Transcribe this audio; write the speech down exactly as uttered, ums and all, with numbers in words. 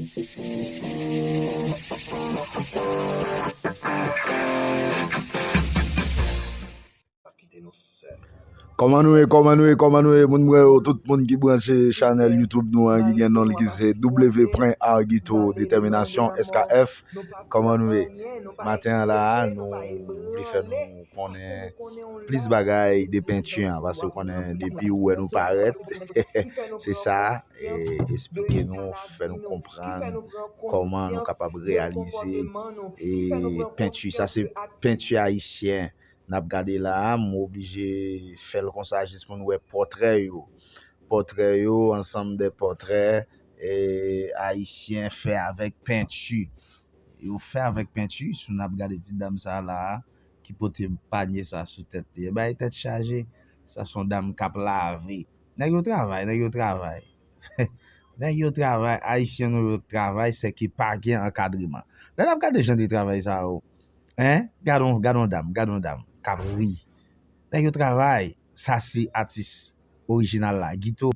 Kòman nou ye, kòman nou ye, kòman nou ye, moun mwen yo, tout moun ki branche chanèl YouTube nou an, ki gen non li ki se W Pren Arguito Determination, S K F. Kòman nou ye? Maten an la a, nou vle fè nou konnen plis bagay de penti an, paske ou konnen depi ou wè nou parèt, se sa, e, esplike nou, fè nou konprann kòman nou kapab reyalize, e, penti. Sa se penti ayisyen n ap gade la a, m oblije fè l konsa jis pou n wè pòtrè yo. Pòtrè yo, ansanm de pòtrè, e, ayisyen fè avèk penti. Yo fè avèk penti, si n ap gade ti dam sa la a, ki pote panye sa sou tèt li. E bay tèt chaje, sa se yon dam k ap lave. Nèg yo travay, nèg yo travay. Nèg yo travay, ayisyen nou yo travay, sèke pa gen ankadreman. Lè n ap gade jan de travay sa yo, en, gade yon, gade yon dam, gade yon dam k ap ri. Nèg yo travay, sa se atis orijinal la, Guito.